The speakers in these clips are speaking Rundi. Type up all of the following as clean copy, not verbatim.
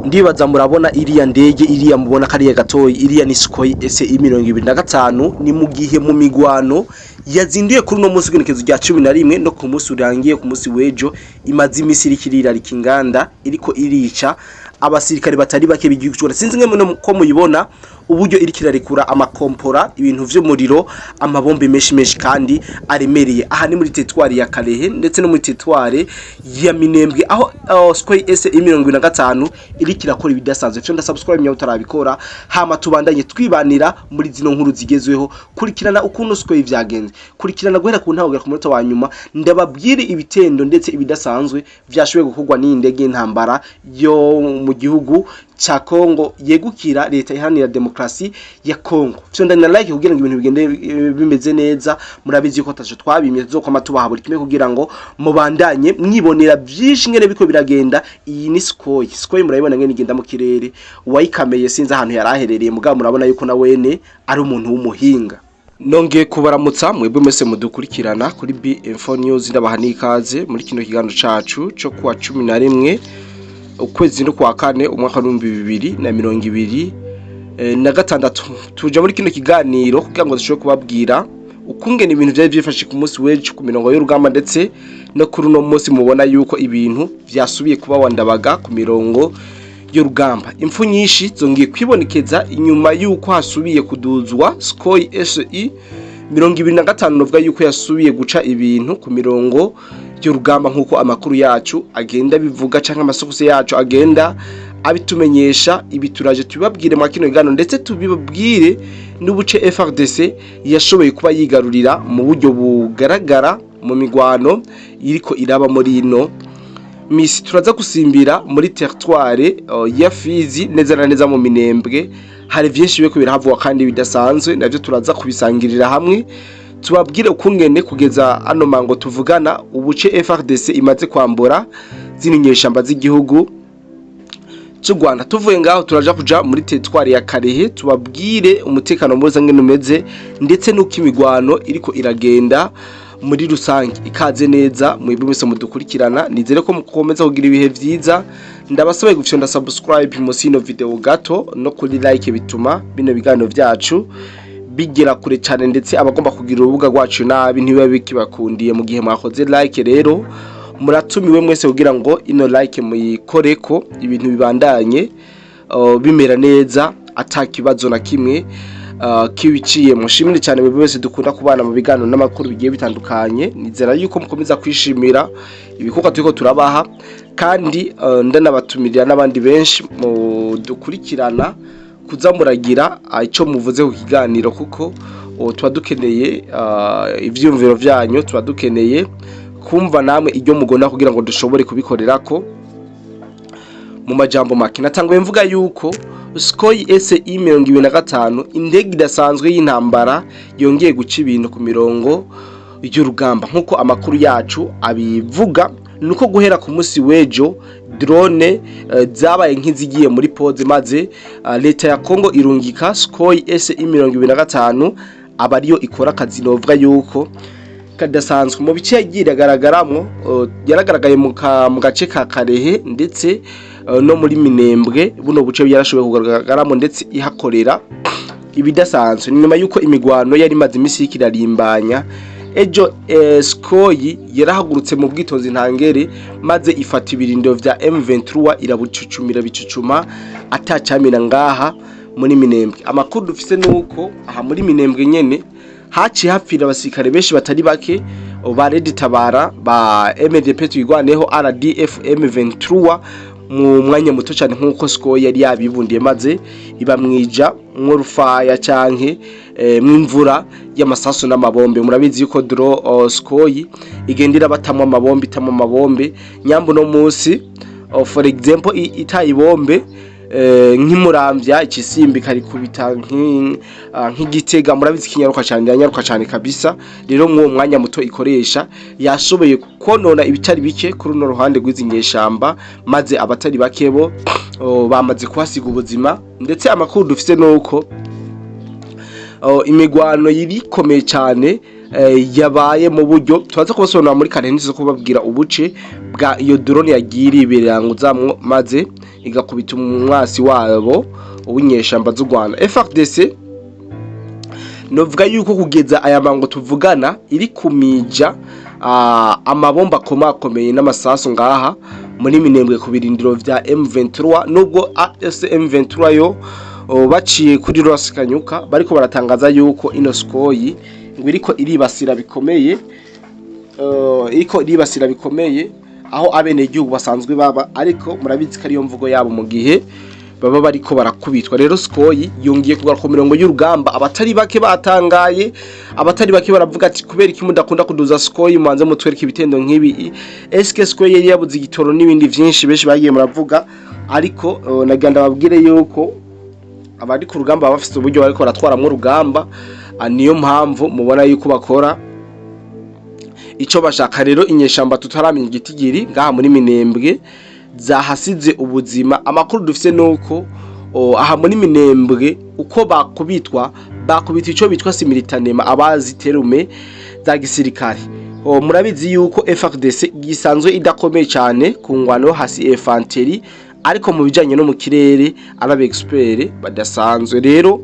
Ndibaza murabona iriya ndege, iriya mubona kariya gatoyi, iriya ni Sukhoi SU 25. Ni mu gihe mu migwano yazinduye kuri uno munsi w'igenekerezo rya 11 no ku munsi urangiye, ku munsi w'ejo, imaze imisi iriko irirarika inganda, iriko irica abasirikare batari bake b'igihugu c'u Rwanda. Sinzi mwe ko muyibona uburyo iriko irarekura amakompora, ibintu vy'umuriro, amabombe menshi menshi kandi aremereye. Aha ni muri teritwari ya Kalehe ndetse no muri teritwari ya Minembwe, aho Sukhoi SU 25 iriko irakora ibidasanzwe. Fyonda subscribe nyawe utarabikora, hama tubandanye twibanira muri zino nkuru zigezweho. Kurikirana ukuntu Sukhoi vyagenze, kurikirana guhera ku ntango kugera ku munota wa nyuma, ndababwire ibitendo ndetse ibidasanzwe vyashoboye gukorwa n'iyi ndege y'intambara yo mu gihugu ca Kongo yegukira Leta Iharanira Demokrasi ya Kongo. Fyonda na like kugira ngo ibintu bigende bimeze neza. Murabizi ko taco twabimye, tuzokwama tubaha buri kimwe kugira ngo mubandanye mwibonera vyinshi ngene biko biragenda. Iyi ni Sukhoi. Sukhoi murayibona ngene igenda mu kirere. Uwayikameye sinzi ahantu yaraherereye, mugabo murabona yuko na wene ari umuntu w'umuhinga. Nongeye kubaramutsa mwebwe mwese mudukurikirana kuri B Info News, ndabaha n'ikaze muri kino kiganiro cacu co kuwa 11 ukwezi no kwa kane, umwaka w'2026. Tuja muri kino kiganiro kugira ngo dushobore kubabwira ukungene ibintu vyari vyifashe ku munsi w'ejo ku mirongo y'urugamba, ndetse no kuri uno munsi mubona yuko ibintu vyasubiye kuba wandabaga ku mirongo y'urugamba. Impfu nyinshi zongeye kwibonekeza inyuma yuko hasubiye kuduzwa Sukhoi SU 25, novuga yuko yasubiye guca ibintu ku mirongo y'urugamba, nk'uko amakuru yacu agenda bivuga canke amasoko yacu agenda abitumenyesha. Ibi turaje tubibabwire mwa kino kiganiro, ndetse tubibabwire n'ubuce FARDC yashoboye kuba yigarurira mu buryo bugaragara mu migwano iriko iraba muri ino misi. Turaza gusimbira muri territoire ya Fizi, neza na neza mu Minembwe. Hari vyinshi biriko birahavugwa kandi bidasanzwe, navyo turaza kubisangirira hamwe, tubabwire ukungene kugeza ano mango tuvugana ubuce FARDC imaze kwambura zino nyeshamba z'igihugu cy'u Rwanda. Tuvuye ngaho turaja kuja muri territoire ya Kalehe, tubabwire umutekano muri rusange umeze, ndetse n'uko imigwano iriko iragenda muri rusange. Ikaze neza mwebwe mwese mudukurikirana, nizere ko mukomeza kugira ibihe vyiza. Ndabasabaye gufyonda subscribe munsi y'ino video gato no kuri like, bituma bino biganiro vyacu bigera kure cyane, ndetse abagomba kugira urubuga rwacu nabi ntibiba bikibakundiye mu gihe mwakoze like. Rero muratumiwe mwese kugira ngo ino like muyikoreko, ibintu bibandanye bimera neza ata kibazo na kimwe kibiciye. Mushimire cyane buri wese dukunda kubana mu biganiro n'amakuru bigiye bitandukanye. Nizera yuko mukomeza kwishimira ibikorwa turiko turabaha, kandi ndanabatumirira n'abandi benshi mu dukurikirana kuza muragira ico muvuze ku kiganiro, kuko tuba dukeneye ivyiyumviro vyanyu, tuba dukeneye kumva namwe iryo mugona kugira ngo dushobore kubikorerako. Mu majambo make, natanguye mvuga yuko Sukhoi SU 25, indege idasanzwe y'intambara, yongeye guca ibintu ku mirongo y'urugamba, nk'uko amakuru yacu abivuga. Nuko guhera ku munsi w'ejo drone zabaye nk'izigiye muri pause, maze leta ya Congo irungika Sukhoi SU 25, aba ariyo ikora akazi novuga yuko kadasanzwe mu bice yagiye iragaragaramwo. Yaragaragaye mu gace ka Kalehe ndetse no muri Minembwe. Buno buce yarashoboye kugaragaramo ndetse ihakorera ibidasanzwe. Ni nyuma yuko imigwano yari imaze iminsi iriko irarimbanya. Ejo Sukhoi yarahagurutse mu bwitonzi ntangere, maze ifata ibirindiro vya M23 irabucucumira bicucuma atacamira ngaha muri Minembwe. Amakuru dufise nuko aha muri Minembwe nyene haciye hapfira abasirikare benshi batari bake ba Red Tabara, ba MDP Twigwaneho, RDF, M23 mu mwanya muto cyane, nk'uko Sukhoi yari yabibundiye, maze ibamwija mwo rufaya canke mw'imvura y'amasasu n'amabombe. Murabizi yuko Sukhoi igenda irabatamwa amabombe, itamwa amabombe nyambu no munsi, for example itaye ibombe nk'imuramvya, ikisimbi karikubita nk'igitega. Murabizi kinyaruka cyane, iranyaruka cyane kabisa. Rero mw'uwo mwanya muto ikoresha yashoboye konona ibitari bike kuri runo ruhande rw'izi nyeshamba, maze abatari bake bo bamaze kuhasiga ubuzima. Ndetse amakuru dufise nuko imigwano yirikomeye cyane yabaye mu buryo tubaza kubasobanurira muri kare, zo kubabwira ubuce bwa iyo drone yagiye iriberanguzamwo maze igakubita umwasi wabo w'inyeshamba z'u Rwanda. FARDC novuga yuko kugeza aya mango tuvugana iri kumija amabomba akomakomeye n'amasasu ngaha muri Minembwe ku birindiro vya M23, nubwo AFC M23 yo baciye kuri Ross Kanyuka bariko baratangaza yuko ino Sukhoi ngo iriko iribasira bikomeye, iriko iribasira bikomeye aho abene igihugu basanzwe baba, ariko murabizi ko ariyo mvugo yabo mu gihe baba bariko barakubitwa. Rero Sukhoi yongeye kugaruka ku mirongo y'urugamba, abatari bake batangaye, abatari bake baravuga ati: "Kubera iki mudakunda kuduza Sukhoi, mubanze mutwereke ibitendo nk'ibi? Eske Sukhoi yari yabuze igitoro?" N'ibindi vyinshi benshi bagiye muravuga, ariko nagira ndababwire yuko abari ku rugamba baba bafise uburyo bariko baratwaramwo urugamba. Niyo mpamvu mubona yuko bakora ico bashaka. Rero inyeshamba tutaramenya igitigiri ngaha muri Minembwe zahasize ubuzima. Amakuru dufise nuko aha muri Minembwe uko bakubitwa, bakubita ico bitwa simultanément, abazi termes za gisirikare. Murabizi yuko FARDC gisanzwe idakomeye cyane ku ngwano yo hasi, infanterie, ariko mu bijanye no mu kirere araba expert badasanzwe. Rero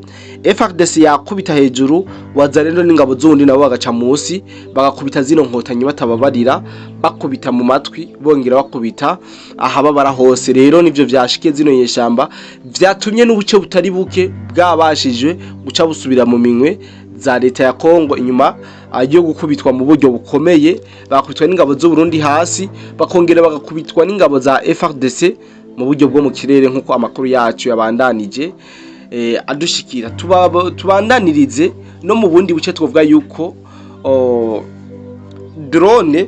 FARDC yakubita hejuru, Wazalendo n'ingabo z'undi nabo bagaca munsi bagakubita zino nkotanyi batababarira, bakubita mu matwi, bongera bakubita ahababara hose. Rero nivyo vyashikiye zino nyeshamba, vyatumye n'ubuce butari buke bwabashije guca busubira mu minwe za leta ya Kongo inyuma yo gukubitwa mu buryo bukomeye. Bakubitwa n'ingabo z'u Burundi hasi, bakongera bagakubitwa n'ingabo za FARDC mu buryo bwo mu kirere, nk'uko amakuru yacu yabandanije adushikira. Tubandanirize no mu bundi buce, twovuga yuko drone,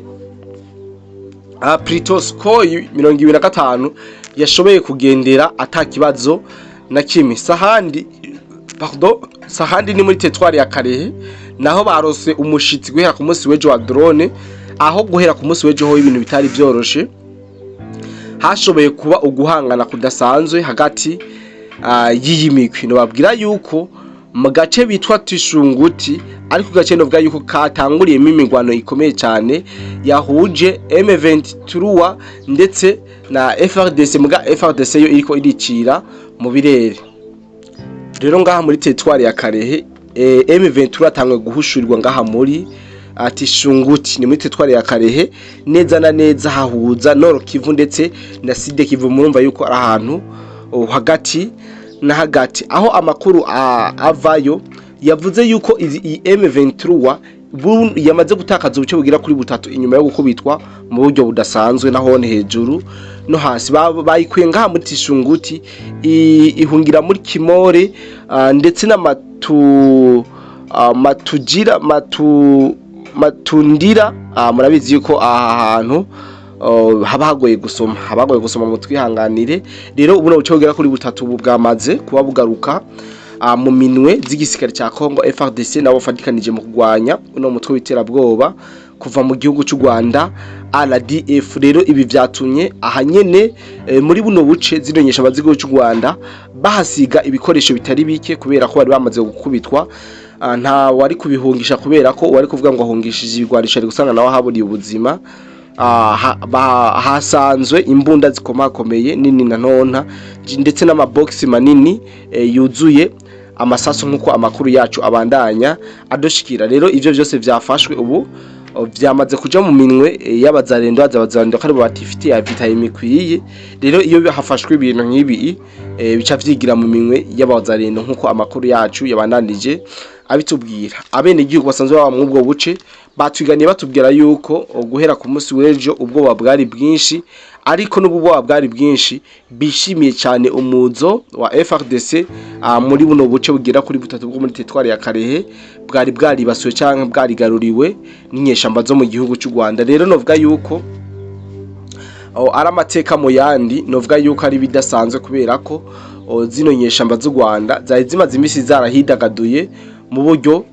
plutôt Sukhoi 25 yashoboye kugendera ata kibazo na kimwe. Sahandi, pardon, sahandi ni muri territoire ya Kalehe, naho barose umushitsi guhera ku munsi w'ejo wa drone, aho guhera ku munsi w'ejo ho ibintu bitari vyoroshe, hashoboye kuba uguhangana kudasanzwe hagati y'iyi migwi. Nobabwira yuko mu gace bitwa Tishunguti, ariko gace novuga yuko katanguriyemo imigwano ikomeye cyane yahuje M23 ndetse na FARDC, muga FARDC yo iriko iricira mu birere. Rero ngaha muri territoire ya Kalehe, M23 atangwe guhushurirwa ngaha muri ati Shunguti, ni muri territoire ya Kalehe neza na neza, hahuza Nord Kivu ndetse na Sud Kivu. Murumva yuko ari ahantu hagati na hagati, aho amakuru avayo yavuze yuko izi M23 yamaze gutakaza ubuce bugira kuri butatu inyuma yo gukubitwa mu buryo budasanzwe, nahone hejuru no hasi. Bayikuye ngaha muri Tishunguti, ihungira muri Kimore, ndetse n'amatu matujira matu matundira. Murabizi yuko aha hantu haba hagoye gusoma, haba hagoye gusoma, mu twihanganire. Rero ubuno buce bugera kuri butatu ubu bwamaze kuba bugaruka mu minwe z'igisirikare ca Congo FARDC, nabo bafatikanije mu kurwanya uno mutwe w'iterabwoba kuva mu gihugu c'u Rwanda RDF. Rero ibi vyatumye aha nyene muri buno buce zino nyeshamba z'igihugu c'u Rwanda bahasiga ibikoresho bitari bike, kubera ko bari bamaze gukubitwa. Nta wari kubihungisha, kubera ko wari kuvuga ngo ahungishije ibigwanisho ari gusanga nawe ahaburiye ubuzima. Hasanzwe imbunda zikomakomeye nini na ntonta, ndetse n'amabogisi manini yuzuye amasasu, nk'uko amakuru yacu abandanya adushikira. Rero ivyo vyose vyafashwe ubu vyamaze kuja mu minwe y'abazarendo, abazarendo ko aribo batifitiye ravitaillement ikwiye. Rero iyo hafashwe ibintu nk'ibi, bica vyigira mu minwe y'abazarendo, nk'uko amakuru yacu yabandanije abitubwira. Abene igihugu basanzwe baba muri ubwo buce batwiganiye batubwira yuko guhera ku munsi w'ejo ubwoba bwari bwinshi, ariko n'ubwo ubwoba bwari bwinshi bishimiye cyane umuzo wa FARDC muri buno buce bugera kuri butatu bwo muri territoire ya Kalehe bwari bwaribasiwe canke bwarigaruriwe n'inyeshamba zo mu gihugu cy'u Rwanda. Rero novuga yuko ari amateka mu yandi, novuga yuko ari bidasanzwe, kubera ko zino nyeshamba z'u Rwanda zari zimaze imisi zarahidagaduye mu buryo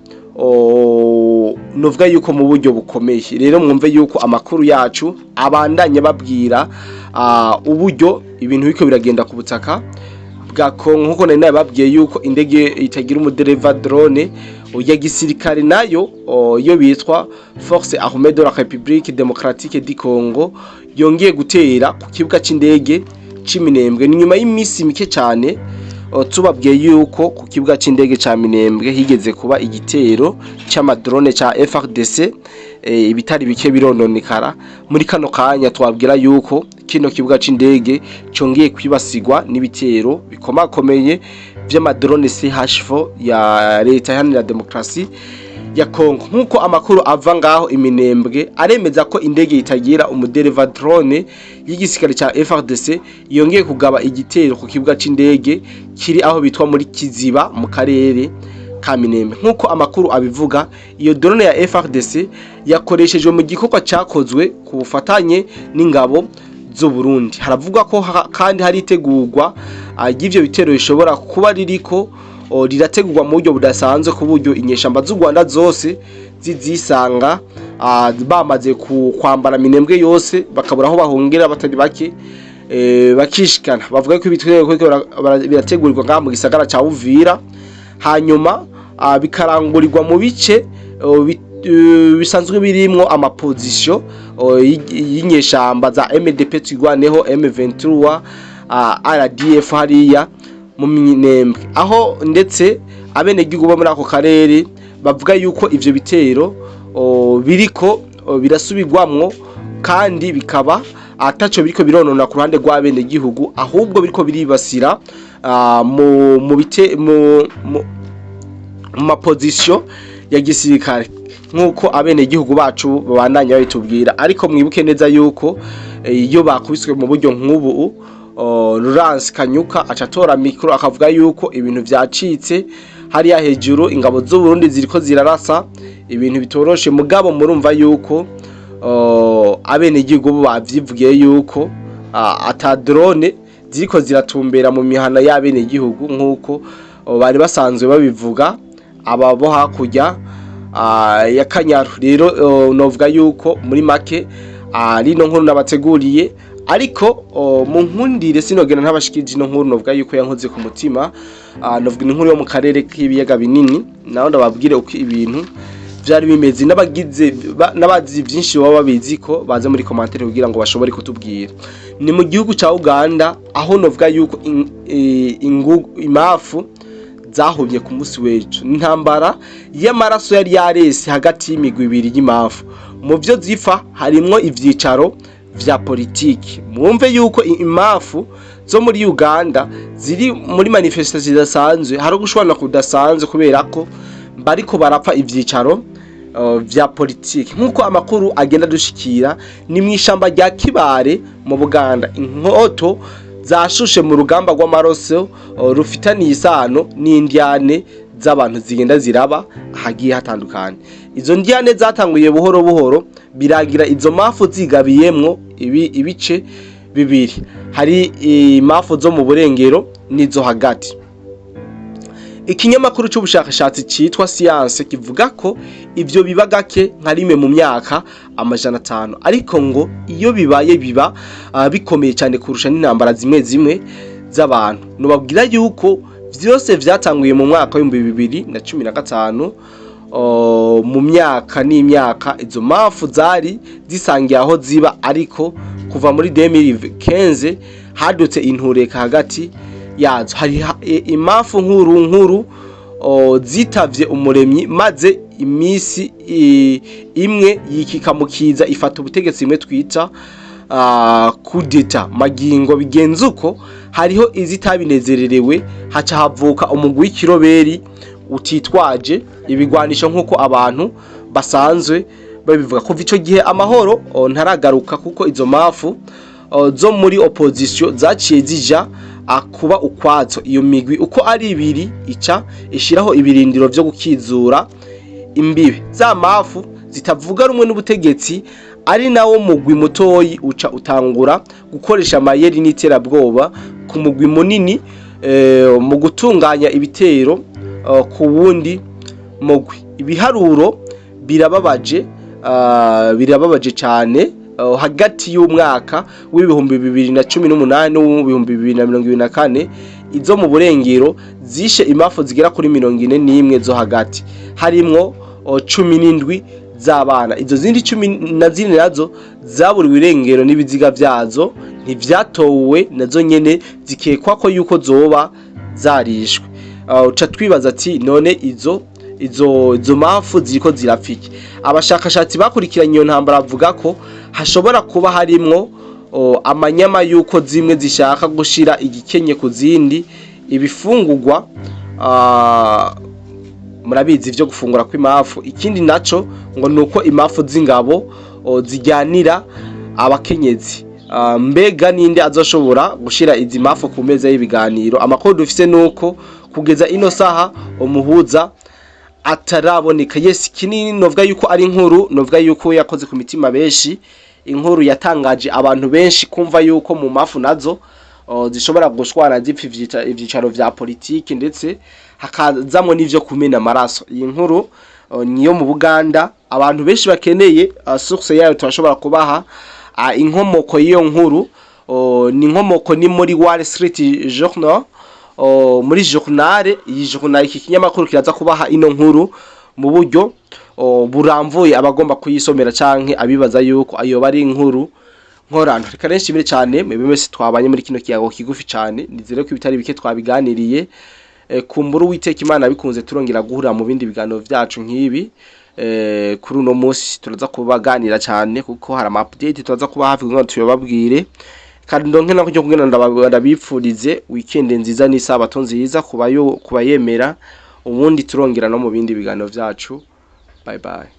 novuga yuko mu buryo bukomeye. Rero mwumve yuko amakuru yacu abandanya babwira uburyo ibintu biriko biragenda ku butaka bwa Kongo, nkuko nari nababwiye yuko indege itagira umudereva, drone ya gisirikare nayo yo bitwa Force Armée de la République Démocratique du Congo yongeye gutera ku kibuga c'indege. c'Iminembwe. Ni nyuma y'iminsi mike cyane tubabwiye yuko ku kibuga c'indege ca Minembwe higeze kuba igitero c'amadrone ca FARDC, ibitari bike birononekara. Muri kano kanya twabwira yuko kino kibuga c'indege congeye kwibasigwa n'ibitero bikomakomeye vy'amadrone CH4 ya Leta Iharanira Demokarasi ya Kongo. Nk'uko amakuru ava ngaho Iminembwe aremeza ko indege itagira umudereva, drone, y'igisirikare ca FARDC yongeye kugaba igitero ku kibuga c'indege kiri aho bitwa muri Kiziba mu karere ka Minembwe. Nk'uko amakuru abivuga, iyo drone ya FARDC yakoreshejwe mu gikorwa cakozwe ku bufatanye n'ingabo z'u Burundi. Haravugwa ko kandi hari itegurwa ry'ivyo bitero bishobora kuba ririko rirategurwa mu buryo budasanzwe, ku buryo inyeshamba z'u Rwanda zose zizisanga bamaze kwambara Minembwe yose, bakabura aho bahungira, batari bake bakishikana. Bavuga ko ibitero birategurirwa ngaha mu gisagara ca Uvira, hanyuma bikarangurirwa mu bice bisanzwe birimwo amaposition y'inyeshamba za MDP Twirwaneho, M23, RDF hariya mu Minembwe, aho ndetse abenegihugu bo muri ako karere bavuga yuko ivyo bitero biriko birasubirwamwo, kandi bikaba ataco biriko bironona ku ruhande rw'abenegihugu, ahubwo biriko biribasira mu bite mu maposition ya gisirikare, nk'uko abenegihugu bacu babandanya babitubwira. Ariko mwibuke neza yuko iyo bakubiswe mu buryo nk'ubu, Lawrence Kanyuka aca atora micro akavuga yuko ibintu vyacitse hariya hejuru, ingabo z'u Burundi ziriko zirarasa, ibintu bitoroshe. Mugabo murumva yuko abenegihugu bo bavyivugiye yuko ata drone ziriko ziratumbera mu mihana y'abenegihugu, nk'uko bari basanzwe babivuga aba bo hakurya ya Kanyaru. Rero novuga yuko muri make rino nkuru nabateguriye, ariko mu nkundire sinogena ntabashikije ino nkuru. Novuga yuko yankoze ku mutima. Novuga inkuru yo mu karere k'ibiyaga binini, naho ndababwire uko ibintu vyari bimeze. N'abagize n'abazi vyinshi baba babizi ko baze muri commentaire kugira ngo bashobore kutubwira. Ni mu gihugu ca Uganda, aho novuga yuko imafu zahumye ku munsi w'ejo. Intambara y'amaraso yari yarese hagati y'imigwi ibiri y'imafu. Mu vyo zipfa harimwo ivyicaro vya politiki. Mwumve yuko imafu zo muri Uganda ziri muri manifestation zidasanzwe, hari ugushwana kudasanzwe kubera ko bariko barapfa ivyicaro vya politiki. Nk'uko amakuru agenda dushikira, ni mw'ishamba rya Kibare mu Buganda inkoto zashushe mu rugamba rw'amaroso rufitaniye isano n'indyane z'abantu zigenda ziraba hagiye hatandukanye. Izo ndyane zatanguye buhoro buhoro, biragira izo mafu zigabiyemwo ibice bibiri: hari imafu zo mu burengero n'izo hagati. Ikinyamakuru c'ubushakashatsi citwa Science kivuga ko ivyo biba gake, nka rimwe mu myaka 500, ariko ngo iyo bibaye biba bikomeye cyane kurusha n'intambara zimwe zimwe z'abantu. Nobabwira yuko vyose vyatanguye mu mwaka w'2015. Mu myaka n'imyaka izo mafu zari zisangiye aho ziba, ariko kuva muri 2015 hadutse intureka hagati yazo. Hari imafu nkuru nkuru zitavye Umuremyi, maze imisi imwe yikika mukiza ifata ubutegetsi, imwe twita kudeta. Magingo bigenze uko, hariho izitabinezererewe, haca havuka umugwi w'ikiroberi utitwaje ibigwanisho, nk'uko abantu basanzwe babivuga. Kuva ico gihe amahoro ntaragaruka, kuko izo mafu zo muri opposition zaciye zija kuba ukwazo. Iyo migwi uko ari ibiri ica ishiraho ibirindiro vyo gukizura imbibe. Za mafu zitavuga rumwe n'ubutegetsi, ari nawo mugwi mutoyi, uca utangura gukoresha amayeri n'iterabwoba ku mugwi munini mu gutunganya ibitero ku wundi mugwi. Ibiharuro birababaje, birababaje cyane. Hagati y'umwaka w'2018 n'uw'ibihumbi 2024, izo mu burengero zishe imafu zigera kuri 41, zo hagati harimwo 17. z'abana. Izo zindi 14 nazo zaburiwe irengero n'ibiziga vyazo ntivyatowe, nazo nyene zikekwa ko yuko zoba zarishwe. Uca twibaza ati: none izo mafu ziriko zirapfa iki? Abashakashatsi bakurikiranye iyo ntambara bavuga ko hashobora kuba harimwo amanyama yuko zimwe zishaka gushira igikenye ku zindi ibifungurwa. Murabizi ivyo gufungura kw'imafu. Ikindi naco ngo nuko imafu z'ingabo zijyanira abakenyezi. Mbega ninde azoshobora gushira izi mafu ku meza y'ibiganiro? Amakuru dufise nuko kugeza ino saha umuhuza ataraboneka. Yes, kinini novuga yuko ari inkuru novuga yuko yakoze ku mitima benshi, inkuru yatangaje abantu benshi kumva yuko mu mafu nazo zishobora gushwana zipfa ivyicaro vya politiki, ndetse hakazamwo n'ivyo kumena amaraso. Iyi nkuru niyo mu Buganda. Abantu benshi bakeneye source yayo, turashobora kubaha inkomoko y'iyo nkuru. Ni inkomoko ni muri Wall Street Journal, muri journal, iyi journal, iki kinyamakuru kiraza kubaha ino nkuru mu buryo buramvuye, abagomba kuyisomera canke abibaza yuko ayo bari inkuru nkorano. Reka rero nshimire cane mwebwe mwese twabanye muri kino kiyago kigufi cane. Nizere ko ibitari bike twabiganiriye. Kumbura Uwiteka Imana bikunze turongera guhurira mu bindi biganiro vyacu nk'ibi. Kuri uno munsi turaza kubaganira cyane kuko hari ama update turaza kuba hafi kugira ngo tuyababwire. Kandi ndonke nako cyo kugira ndabipfurize weekend nziza n'isabato nziza kubayo kubayemera. Ubundi turongera no mu bindi biganiro vyacu. Bye bye.